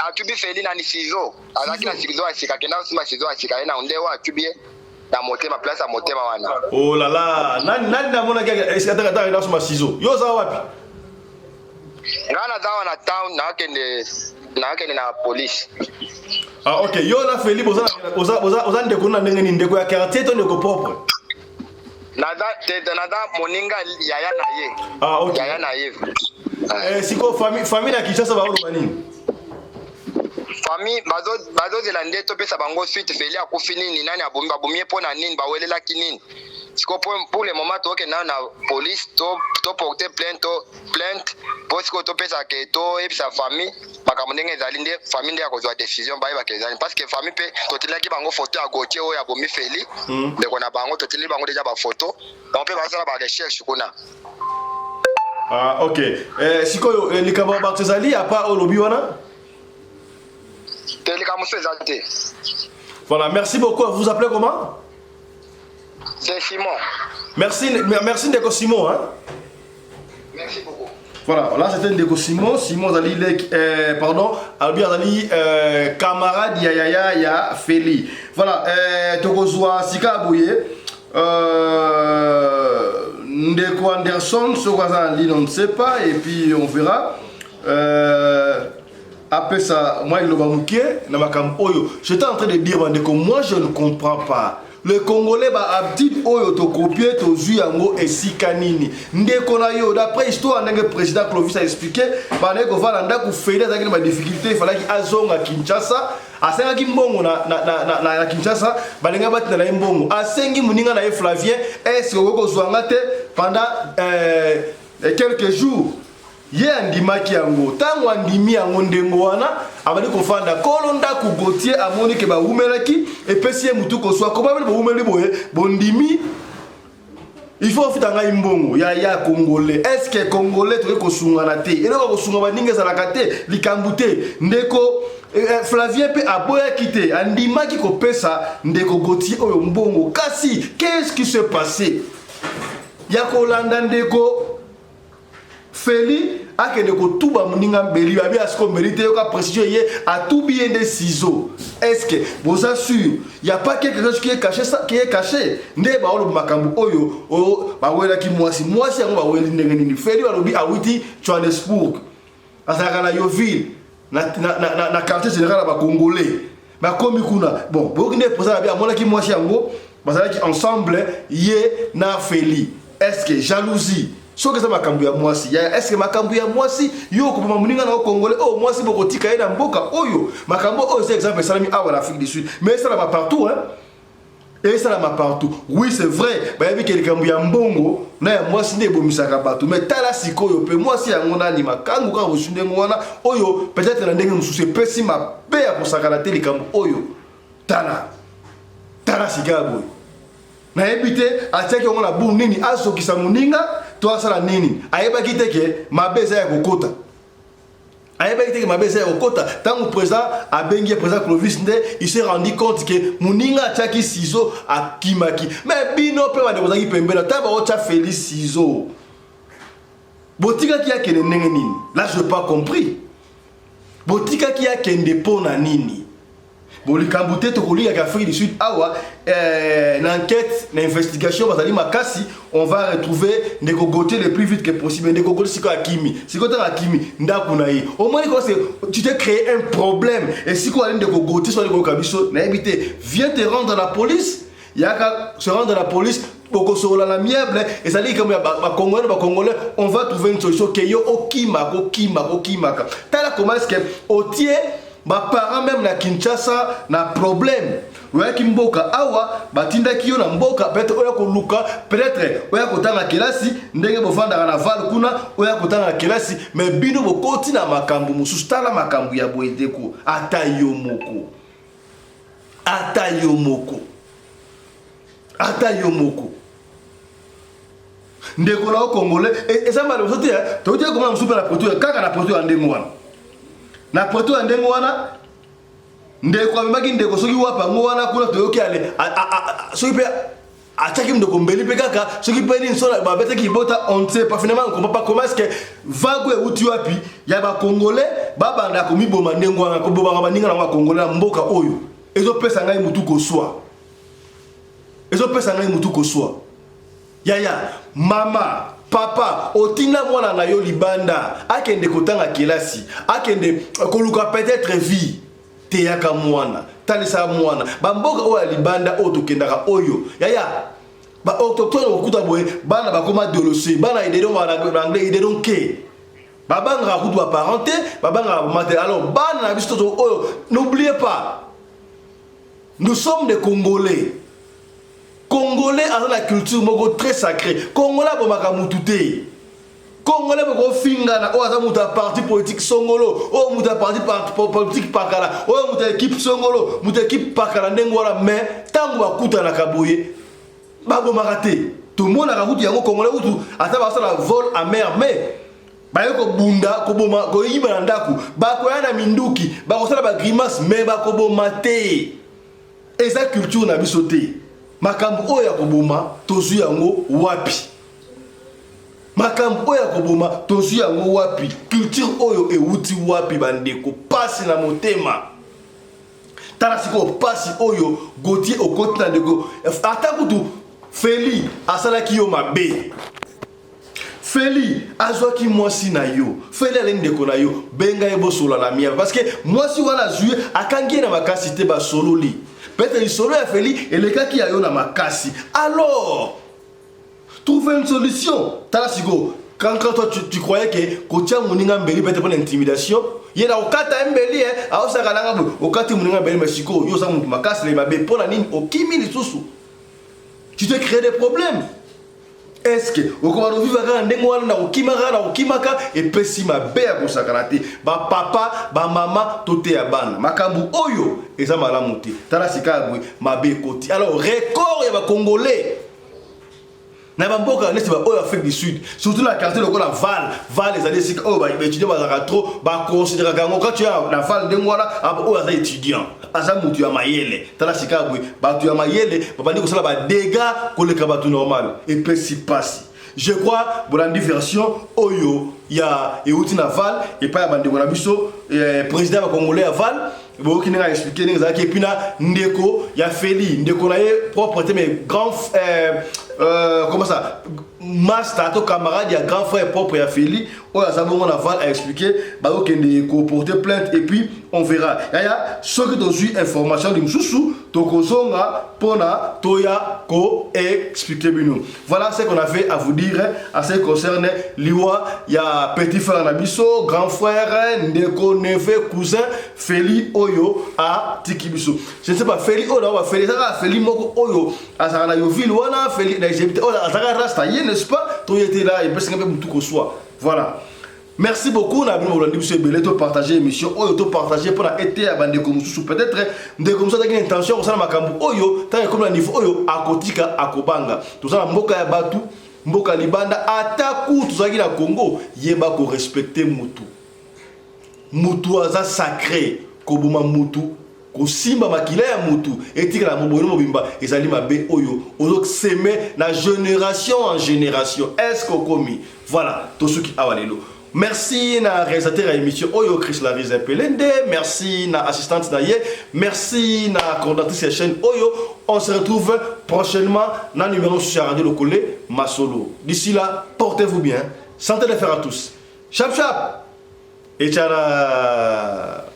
Atubi Feli nani ciseau azalaki na ciseau ya sika akenda kosomba ciseau ya sika ye na nde oyo atubi ye na motema place ya motema wana. Oh là là, nani nani namonaki ataka ataka nasomba ciseau. Yo oza wapi? Nga naza awa na town nakende nakende na police. Ah ok, yo na Feli boza oza oza oza ndeko na ndenge nini? Ndeko ya quartier to ndeko propre? Naza te naza moninga yaya na ye. Ah ok. Yaya na ye. Eh siko famille famille na Kinshasa baoloba nini? Famille bazozela nde topesa bango suite. Feli akufi nini, nani abomi, babomi ye mpo na nini, bawelelaki nini? Siko pour le moment tokende nano na police to, to porter plainte to plainte mpo sikoyo topesa ke toyebisa famille makambo ndenge ezali, nde famille nde ya kozwa décision bayebaka ezali, parce que famille mpe totindelaki bango photo ya Gauthier oyo abomi Feli, ndeko na bango, totindeli bango deja ba photo, bango mpe bazosala ba recherche kuna. Ah ok, eh, sikoyo eh, likambo ya bato ezali apa oyo olobi wana? Te, likambo mosusu eza te. Voilà, merci beaucoup. Vous vous appelez comment? C'est Simon. Merci, merci Ndeko Simon. Hein? Merci beaucoup. Voilà, là c'était Ndeko Simon. Simon Zali, euh, pardon, Albi Azali, euh, camarade ya ya ya ya Feli. Voilà, euh, Tokozwa Sika Abouye, euh, Ndeko Anderson, Sokaza en ligne, on ne sait pas, et puis on verra. Euh, apesa moi liloba moke na makambo oyo j'étais en train de dire bandeko, moi je ne comprends pas le congolais ba habitude oyo tokopie tozwi yango esika nini. Ndeko na yo, d'après histoire ndenge président Clovis a expliqué, bandaki kovanda ndako, Feli azalaki na badifficulté, efalaki azonga Kinshasa, asengaki mbongo na, na, na, na, na, na Kinshasa, balinga batinda na ye mbongo, asengi moninga na ye Flavien, est-ce okoki kozwa nga te pendant euh, quelques jours? Ye andimaki yango. Ntango andimi yango ndengo wana, abandi kofanda. Kolo ndako Gauthier amoni ke bawumelaki, epesi ye mutu koswa. Koma bino bowumeli boye, bondimi il faut ofuta ngai mbongo ya ya congolais. Est-ce que congolais tokoki kosungana te? Eloko ya kosunga baninga ezalaka te, likambo te. Ndeko eh, eh, Flavien mpe aboyaki te, andimaki kopesa ndeko Gauthier oyo mbongo. Kasi qu'est-ce qui s'est passé? Ya kolanda ndeko Feli akende kotuba moninga mbeli, babi asiko mbeli te, yoka précision, ye atubi ye nde ciseau. Est-ce que boza sûr? Y a pas quelque chose qui est caché, ça, qui est caché? Nde baoloba makambo oyo, oyo bawelaki mwasi, mwasi yango baweli ndenge nini? Feli balobi awuti Johannesburg, azalaka na Yeoville, na, na, na, na, na quartier général ya ba Congolais. Bakomi kuna, bon, boyoki nde président na bi amonaki mwasi yango, bazalaki ensemble, ye na Feli. Est ce que jalousie, soki eza makambo ya mwasi ya, est ce que makambo ya mwasi yo okoboma moninga na yo congolais oyo mwasi bokotika ye na mboka oyo? Makambo oyo eza exemple esalami awa na Afrique du Sud, mais esalama partout, hein? Esalama partout, oui, c'est vrai. Bayebi ke likambo ya mbongo na ya mwasi nde ebomisaka bato, mais tala sikoyo mpe mwasi yango nani makangu kaka bozwi ndenge wana oyo, peut-être na ndenge mosusu epesi mabe ya kosakana te. Likambo oyo, tala, tala sika boye, nayebi te atiaki yango na buru nini, azokisa moninga to asala nini. Ayebaki te ke mabe eza ya kokota, ayebaki te ke mabe eza ya kokota. Ntango président abengi ye, président Clovis, nde il s'est rendu compte ke moninga atiaki ciseau, akimaki. Mais bino mpe bandeko ozalaki pembeni, ata baotya Félix ciseau, botikaki akende ndenge nini? Là, je pas compris. Botikaki akende mpo na nini? Bon, likambo te, tokolingaka Afrique du Sud awa na enquête, na investigation bazali makasi. On va retrouver ndeko Gautier le plus vite que possible. Ndeko Gautier sikoyo akimi, sikoyo ntango akimi ndako na ye, omoni ko tu t'es créé un problème. Et sikoyo ali ndeko Gautier, so ali koyoka biso, nayebi te, viens te rendre à la police, yaka se rendre à la police, bokosolola na amiable. Ezali likambo ya bacongolais na bacongolais, on va trouver une solution ke yo okimaka, okimaka, okimaka. Tala comment est ce que otie baparent même na Kinshasa na problème. Oyaki mboka awa, batindaki yo na mboka, peut-être oya koluka, peut-être oya kotanga kelasi ndenge bovandaka na Vaal kuna, oya kotanga kelasi, mais bino bokoti na makambo mosusu. Tala makambo ya boye, ndeko, ata yo moko, ata yo moko, ata yo moko, ndeko na yo congolais, eza mbala liboso te. Toyoti komona mosusu mpe na Pretoria, kaka na Pretoria ya ndenge wana, na Pretoria ya ndenge wana, ndeko amemaki ndeko soki wapi yango wana kuna. Toyoki ale soki mpe atiaki ndeko mbeli mpe kaka soki mpe nini, so babetaki libota, on ne sait pas. Finalement, on comprend pas comment est-ce que vague euti wapi ya bacongolais babanda komiboma ndenge wana, kobomaka baninga nango bacongolais na mboka oyo. Ezopesa ngai mutu koswa, ezopesa ngai mutu koswa. Yaya, mama, papa, otinda mwana na yo libanda akende kotanga kelasi, akende koluka peut-être vie. Teyaka mwana, talisa mwana bamboka oyo ya libanda oyo tokendaka oyo. Yaya, baautochtone kokuta boye, bana bakoma adolescent, bana idedon, na anglais idedon ke babangaka kutu baparent te, babangaka bama te. Alors bana na biso toto oyo, n'oubliez pas, nous sommes des Congolais. Congolais aza na culture moko très sacré. Congolais abomaka mutu te. Congolais bokofingana, oyo aza moto ya parti politique songolo, oyo moto ya parti politique pakala, oyo moto ya équipe songolo, moto ya équipe pakala, ndenge wana. Mais ntango bakutanaka boye, babomaka te. Tomonaka kutu yango, congolais kutu ata basala vol à main armée, baye kobunda, koboma, koyiba na ndako, bakoya na minduki, bakosala bagrimace, mais bakoboma te. Eza culture na biso te. Makambo oyo ya koboma, tozwi yango wapi? Makambo oyo ya koboma, tozwi yango wapi? Culture oyo ewuti wapi, bandeko? Pasi na motema. Tala sikoyo pasi oyo Gautier okoti na ndeko. Ata kutu Feli asalaki yo mabe, Feli azwaki mwasi na yo, Feli ale ndeko na yo, benga ye, bosola na amiable, parce que mwasi wana azwi ye, akangi ye na makasi te. Basololi, peut-être lisolo ya Feli elekaki ya yo na makasi, alors trouver une solution. Tala sikoyo, quand toi tu croyais que kotia moninga mbeli, peut-être mpona intimidation, ye na kokata ye mbeli, ye aosaka nanga boye, okati moninga mbeli, mais sikoyo yo oza motu makasi na mabe. Mpo na nini okimi lisusu? Tu te crées des problèmes. Est ce que okoma kovivre kaka ndenge wana, na kokimaka, na kokimaka? Epesi mabe ya kosakana te. Bapapa, bamama, toteya bana, makambo oyo eza malamu te. Tala sika ya boye, mabe ekoti. Alors record ya bacongolais na bamboka neti baoyo Afrique du Sud, surtout na quartier lokola Vaal. Vaal ezali esika oyo baétudiant bazalaka trop, baconsidéraka yango. Quand tu na Vaal ndenge wana, oyo aza étudiant, aza motu ya mayele. Tala sika ya boye, bato ya mayele babandi kosala badégâts koleka bato normal. Epesi pasi. Je crois bolandi version oyo ya euti na Vaal epai ya bandeko na biso, président ya bacongolais ya Vaal. Boyoki ndenge aexpliquer ndenge ezalaki, et puis na ndeko ya Feli, ndeko na ye propre te, mais grand euh, comment ça master to camarade ya grand frère propre ya Feli oyo aza bongo na Val a expliqué bazokende ko porter plainte et puis on verra. Yaya, soki tozwi information limsusu, tokozonga mpona toya ko expliquer bino. Voilà ce qu'on avait à vous dire en ce qui concerne liwa ya petit frère na biso, grand frère, ndeko, neveu, cousin Feli oyo atiki biso. Je ne sais pas, Feli oyo na Feli ezaka Feli moko oyo azalaka na Yoville wana, Feli na Egypte oyo azalaka rasta ye, n'est-ce pas? Toye te la epesinga mpe mutu koswa. Voilà. Merci beaucoup na bino bolandi biso ebele. Topartage émission oyo, topartage mpona ete ya bandeko mosusu. Peut-être ndeko mosusu azalaki na intention kosala makambo oyo, ntango ekomi na niveau oyo, akotika, akobanga. Toza na mboka ya bato, mboka libanda. Ata ku tozalaki na Congo, yeba korespecter mutu. Mutu aza sacré. Koboma mutu, kosimba makila ya mutu etikala moboyino mobimba, ezali mabe oyo ozosemer na génération en génération. Est ce que okomi? Voilà, tosuki awa lelo. Merci na réalisateur ya émission oyo, Chris Larise Pelende. Merci na assistante na ye. Merci na coordinatrice ya chaîne oyo. On se retrouve prochainement na numéro sur Radio Lokole Masolo. D'ici là, portez-vous bien. Santé de fer à tous. Chap chap et tchara.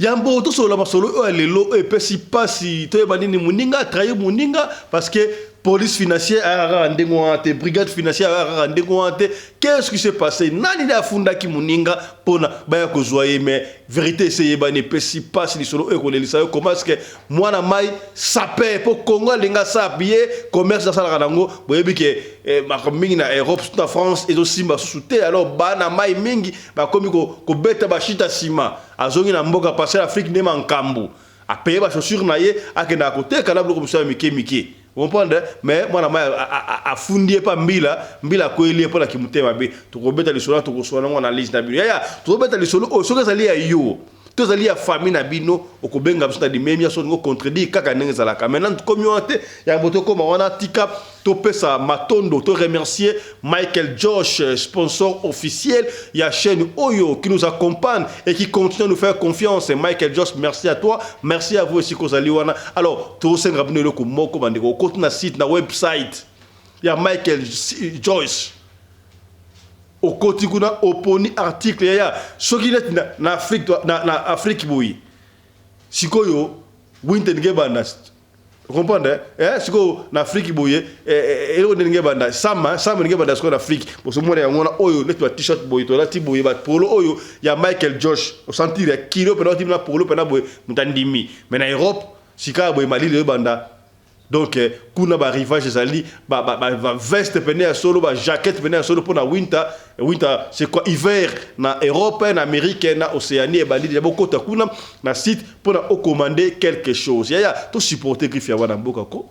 Yambo tosolola masolo oyo ya lelo oyo epesi mpasi, toyeba nini moninga atrahir moninga, parce que police financière ayaka kaka ndenge wana te, brigade financière ayaka kaka ndenge wana te. Qu'est-ce qui s'est passé? Nani nde afundaki moninga mpona baya kozwa ye? Mais vérité ese eyebani, epesi mpasi. Lisolo oyo ekolelisa yo. Comment est-ce que mwana mai sape mpo Kongo alinga sape ye commerce asalaka nango? Boyebi ke makambo mingi na Europe, surtout na France, ezosimba susu te. Alors bana mai mingi bakomi kobeta bashita nsima. Azongi na mboka parce Afrique nde makambo apeye bachaussure na ye, akendaka koteka na biloko mosusu ya mike mike, comprendre. Mais mwana mai afundi ye mpa mbila, mbila akweli ye mpo na kimotema mabe. Tokobeta lisolo, tokosola nango analyse na bino. Yaya, tokobeta lisolo oyo. Soki ezali ya yo to ezali ya famille na bino, okobenga biso na limemia. So olingo contredire, kaka ndenge ezalaka. Maintenant tokomi wana te. Yango tokóma wana, tika topesa matondo, to remercier Michael Josh, sponsor officiel ya chaîne oyo, qui nous accompagne et qui continue à nous faire confiance. Michael Josh, merci à toi, merci à vous aussi kozali wana. Alors tosenga bino eloko moko, bandeko. Okoti na site, na website ya Michael Joyce, okoti kuna, oponi article. Yaya, soki neti na Afrique, na Afrique boye, sikoyo winter ndenge ebanda, comprendre eh? Sikoyo na Afrique boye, eloko ndenge ebanda, sama sama ndenge ebanda sikoyo na Afrique, bosomona yango wana oyo neti ba t-shirt boye tolati boye, bapolo oyo ya Michael Josh, osentir ya kilo mpena otimi na polo mpena boye, moto andimi. Mais na Europe sika boye, malili oyo ebanda. Donc kuna barivage ezali baveste pene ya solo, bajaquette pene ya solo mpona winter. Winter, c'est quoi? Hiver na Europe, na Amérique, na Océanie ebandi deja. Bokota kuna na site mpona ocommande quelque chose. Yaya, tosupporte griffe ya wana mboka ko,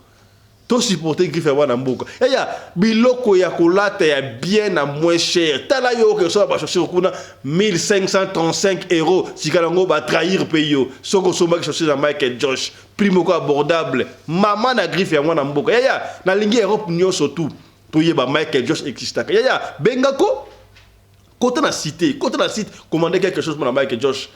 tosupporte griffe ya wana mboka. Yaya, biloko ya kolata ya bien na moins cher. Tala yo, oke osala bachaussure kuna 1535 euros. Sika yango batrahir mpe yo soki osombaki chaussure ya Michael Josh, prix moko abordable. Mama na griffe ya mwana mboka. Yaya, nalingi Europe nyonso tu toyeba Michael Josh existaka. Yaya, bengako, kota na site, kota na site, commande quelque chose mpona Michael Josh.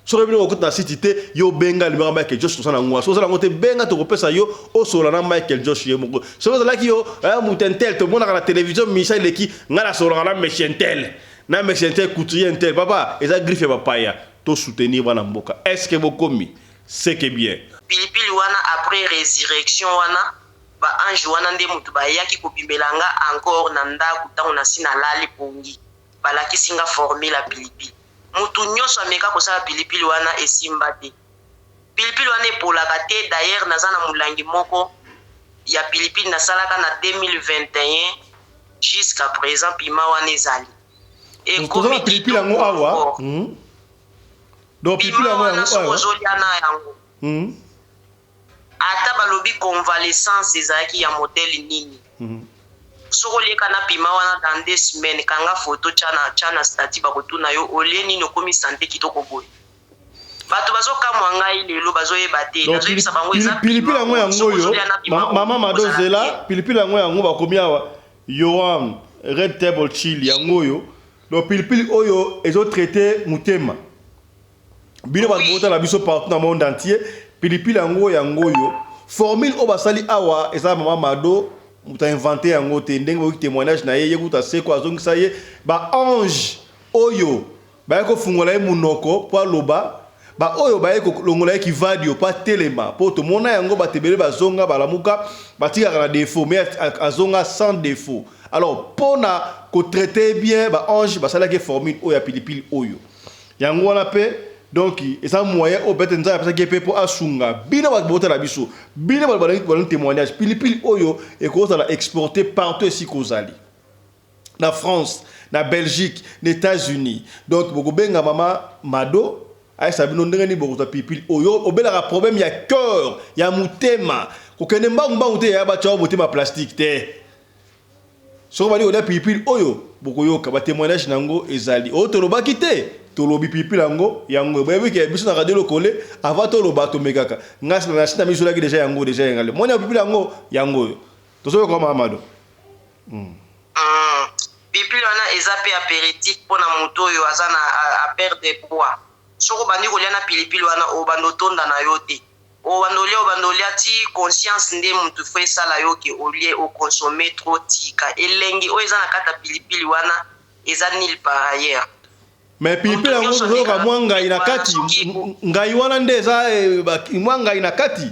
Soki bino okota na site te, yo benga numéro Michael Josh. Tosala yango. Soki osala yango te, benga, tokopesa yo, osola na Michael Josh ye moko. Soki ozalaki yo moto intel, tomonaka na télévision misa eleki, ngai nasololaka na monsieur intel, na monsieur intel, couturier intel. Papa, eza griffe ya bapaya. Tosoutenir bana mboka. Est ce que bokomi? C'est que bien. Pilipili wana, après résurrection wana, baange wana nde motu bayaki kobimela nga encore na ndako. Ntango nasi nalali pongi, balakisi nga formule ya pilipili. Motu nyonso ameka kosala pilipili wana, esimba te. Pilipili wana epolaka te. D'ailleurs, naza na molangi moko ya pilipili nasalaka na 2021, jusqu'à présent pima wana ezali. Toza na pilipili yango awa. Donc pilipili yango wana, soki ozolia na yango, ata balobi convalescence ezalaki ya modèle nini, soki olieka na pima wana, dans 2 semaines, kanga foto, tya na statut, bakotuna yo olie nini, okomi santé kitoko boye. Bato bazokamwa ngai lelo, bazoyeba te. Nazoyebisa bango eza pilipili yango. Yango oyo, mama Mado, zela. Pilipili yango, yango bakomi awa Yoram Red Table Chili, yango oyo. Donc pilipili oyo ezotraite motema. Bino bato botala biso partout na monde entier, pilipili yango, yango oyo. Formule oyo basali awa eza mama Mado moto a invente yango te, ndenge boyoki témoignage na ye, ye kutu aseko azongisa ye ba ange oyo baye kofungola ye monoko mpo aloba, baoyo baye kolongola ye kivadio mpo atelema, mpo tomona yango bato ebele bazonga balamuka batikaka na défaut, mais azonga sans défaut. Alors mpo na kotraite bien baange, basalaki formule oyo ya pilipili oyo. Yango wana mpe donc eza moyen oyo peut-être Nzambe apesaki ye mpe mpo asunga bino bato botala biso, bino bato balingi témoignage. Pilipili oyo ekozala exporté partout esika ozali, na France, na Belgique, na États-Unis. Donc bokobenga mama Mado, ayesa bino ndenge nini bokozwa pilipili oyo. Obelaka problème ya cœur, ya motema kokende mbangu mbangu te, ya batya motema plastique te, soki bali kolia pilipili oyo, bokoyoka batémoignage nango. Ezali oyo tolobaki te, tolobi pilipili yango yango. Boyebi ke biso na Radio Lokole, avant toloba, tomekaka. Ngai na sina misolaki déjà yango, déjà yangale moni ya pilipili yango yango oyo tozoyoka mama Mado. Pilipili wana eza mpe apéritif mpona moto oyo aza na a perdre poids. Soki obandi kolia na pilipili wana, obanda otonda na yo te, obanda olia, obanda olia ti conscience nde motu fo esala yo ke olie, oconsomme trop, tika. Elengi oyo eza na kati ya pilipili wana eza nulle part ailleurs. Mais pilipili yango tozoyoka mwa ngai na kati, ngai wana nde eza mwa ngai na kati.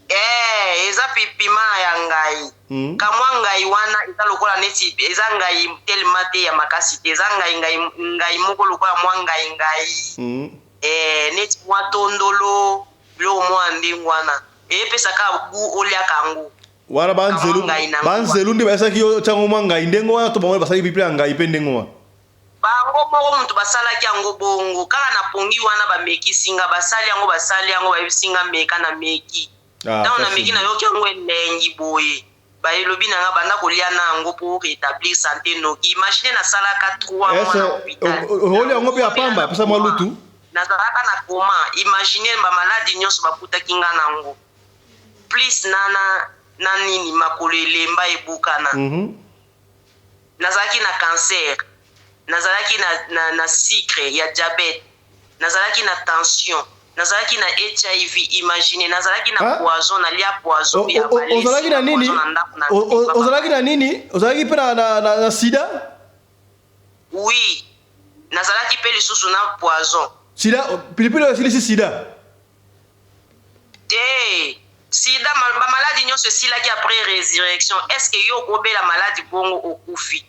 Eh, eza pipima ya ngai. Kamwa ngai wana eza lokola neti eza ngai telema te ya makasi te, eza ngai ngai ngai moko lokola mwa ngai ngai. Eh, neti mwa tondolo, biloko mwa ndenge wana eyepesaka gu oliaka yango. Wana banzelu banzelu nde bayesaki yo tiango mwa ngai ndenge wana, to bango basali pilipili ya ngai mpe ndenge wana? Bango moko moto basalaki yango bongo. Kaka na pongi wana bamekisi nga, basali yango, basali yango, bayebisi nga meka, na meki. Ntango na meki, nayoki yango elengi boye, bayelobi na nga banda kolia na yango mpo rétablir santé noki. Imagine, nasalaka 3 mois na hôpital. Olia yango mpe ya pamba, pesa mwa lutu. Nazalaka na coma. Imagine, bamaladi nyonso bakutaki nga nango, plus na nini, makolo elemba, ebukana. Nazalaki na cancer, nazalaki na sucre ya diabète, nazalaki na tension, nazalaki na HIV. Imagine, nazalaki na poison, nalia poison ya. Ozalaki na nini? Ozalaki na nini? Ozalaki mpe na sida? Oui, nazalaki mpe lisusu na poison. Sida, pilipili oyo esilisi sida? Te, sida, bamaladi nyonso esilaki après résurrection. Est ce que yo okobela maladi bongo okufi,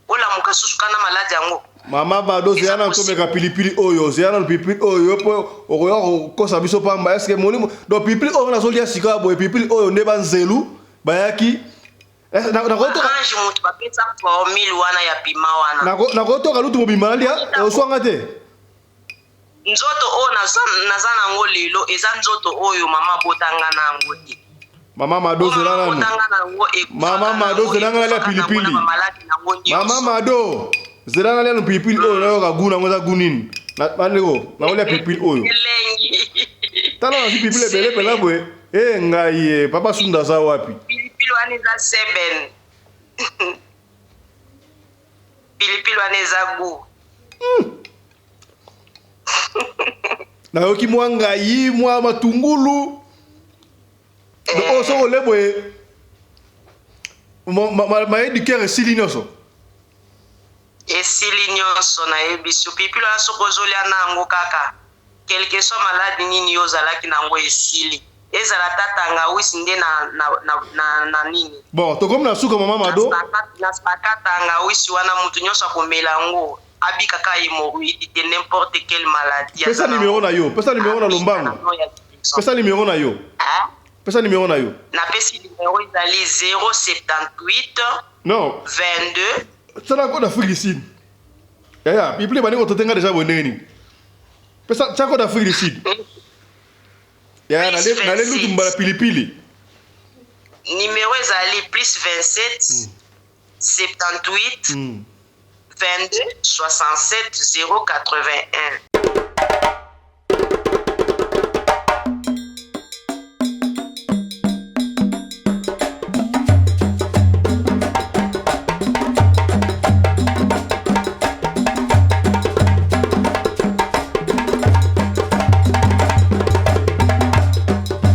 olamuka susu kana maladi yango? Mama Mado, zeya nanu tomeka pilipili oyo, zeya nanu pilipili oyo mpo okoya kokosa biso pamba. Est ce que molimo, donc pilipili oyo nazolia sikoyo boye, pilipili oyo nde banzelu bayaki? Ange moto bapesa formule wana ya pima wana. Nakotoka lutu mobimba nalia, oswanga te? Nzoto oyo naza nango lelo eza nzoto oyo mama abotanga na yango te. Mama Mado, zela nanu. Mama Mado, zela nga nalia pilipili. Mama Mado, zela nalia no pilipili oyo, nayoka gu nango eza gu nini. Bandeko, nakolia pilipili oyo. Tala, nazwi pilipili ebele mpenza boye. E ngai ye, papa Sunda aza wapi? Pilipili wana eza seben, pilipili wana eza gu. Nayoki mwa ngai, mwa matungulu oyo soki ole boye, maladie du cœur esili nyonso. Esili nyonso, nayebi yo. Pilipili wana, soki ozolia na yango kaka, quelque soit maladi nini yo ozalaki na yango, esili. Ezala ta tangawisi nde na nini. Bon, tokomi na suka, mama Mado. Na spaka tangawisi wana, motu nyonso akomela yango, abika kaka hémorroïde te, n'importe quelle maladie. Pesa numéro na yo, pesa numéro na lombango, pesa numéro na yo, pesa numéro na yo. Napesi numéro, ezali 078 Non. 22. Sala code Afrique du Sud. Yaya, pilipili bandi kototenga déjà boye ndenge nini? Pesa, tia code Afrique du Sud. Yaya, nale lutu mbala pilipili. Numéro ezali plus 27 78 22 67 081.